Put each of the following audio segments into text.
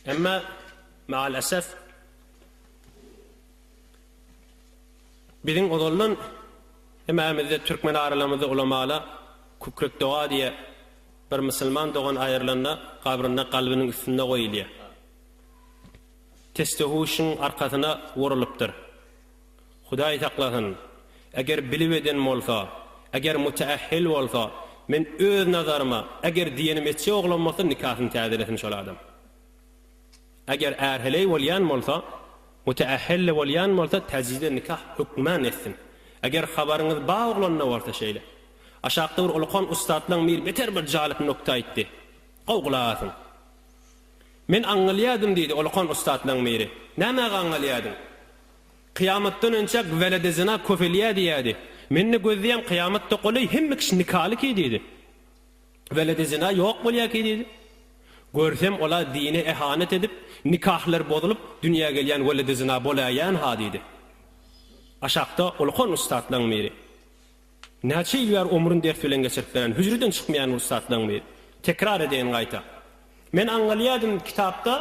Emma maal esef biziň ozaldan hemämizde türkmen aralarymyzda ulamala kükrek doga diýe bir musulman dogan aýrylanda gabrynda kalbynyň üstünde goýulýar. Testehuşyň arkasyna wurulypdyr. Hudaý saklasyn, eger bilip eden bolsa, eger müteähhil bolsa, men öz nazaryma, eger diýenim etjek oglan bolsa, nikasyny täzelesin şol adam. Eger är-heleý bolýan bolsa, müteähhil-de bolýan bolsa, täjide nikah hökman etsin. Eger habaryňyz bar oglanda bolsa şeýle. Aşakda bir ulukan ussatlaň biri beter bir jalyp nukta aýtdy. Gowy gulak asyň. Men aňňalýadym diýdi ulukan ussatlaň biri. Nämäge aňňalýadyň? Kyýamatdan önçäk welede zyna köpelýär diýýärdi. Men-de gözleýän kyýamat-da golaý hemme kişi nikaly ki diýdi. Welede zyna ýok bolýar ki diýdi. Görsem ola dine ehanet edip, nikahlar bozulyp, dünýä gelýän welede zyna bolaýýan-ha diýdi. Aşakda ulukan ussatlaň biri. Näçe ýyl bäri omrün ders bilen geçirip beren, hüjreden çykmaýan ussatlaň biri. Tekrar edeýin gaýta. Men aňňalýadym kitapda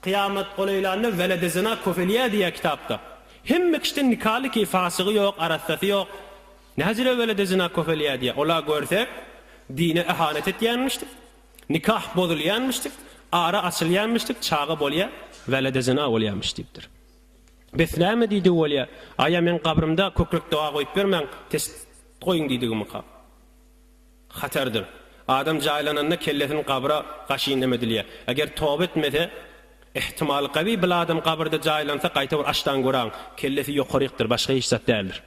kyýamat golaýlanda welede zyna köpelýär diýýär kitapda. Hemme kişiden nikaly ki fasygy ýok arassasy ýok. Näjire welede zyna köpelýär diýýär. Ola görsek dine ehanet etýänmişdik. Nikah bozulýanmişdik. Ara açylýanmişdik çaga bolýar welede zyna bolýarmyş diýipdir. Bes näme diýdigi bolýar? Aýa meň gabrymda kökrek doga goýup bermäň, test goýuň diýdigimika? Hatardyr. Adam jaýlananda kellesini gabra gaşyn emedilýär. Eger toba etmese, ehtimal gawy bil adam gabyrda jaýlansa gaýta bir açdan göräň, kellesi ýokarykdyr, başga hiç zat däldir.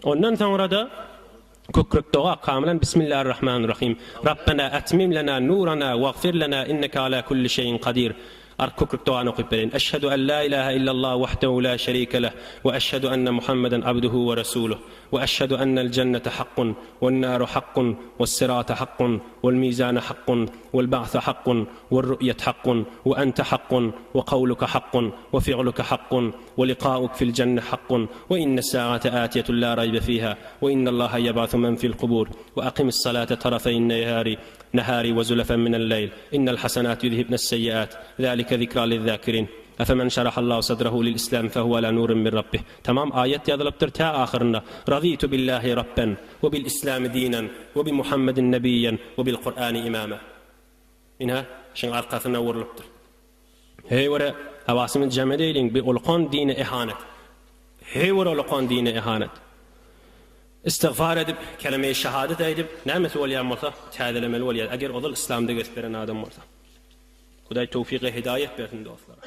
Ondan soňra-da kökrek doga kamylan Bismillahirrahmanirrahim. Rabbena etmim lena nurana wagfir lena inneke ala kulli şeýin kadir. Ark kökrek dogany okyp bereýin. Eşhedü en la ilahe illallah wahdehu la şerike leh we eşhedü enne Muhammeden abduhu we resuluh we eşhedü ennel cennete hakkun wen naru hakkun wes sirate hakkun wel mizane hakkun wel ba'se hakkun wel ru'yet hakkun we ente hakkun we kawluke hakkun we fi'luke hakkun we likauk fil jenne hakkun we inne saate atiyetun la raybe fiha we innallaha yeb'asu men fil kubur we akimis salate tarafeyn nehari nehari we zulefen minel leýl innel hasenat yuzhibnes seyyiat zalike zikra liz-zakirin efemen şerahallahu sadrahu lil islam fehuve ala nurin min rabbih Tamam aýat ýazylypdyr tä ahyrynda Razitu billahi rabben we bil islami dinen we bi Muhammedin nebiyyen we bil Kur'ani imama Ine şuň arkasyna urlupdyr. Heý bir hawasymy jem edeýliň bi ulkan dine ehanet. Heý bir ulkan dine ehanet. Istigfar edip, keleme-i şehadet aýdyp, nämesi bolýan bolsa, täzelemeli bolýar, eger ozal yslamda gezip beren adam bolsa. Hudaý towfyk-e hidaýet bersin dostlara.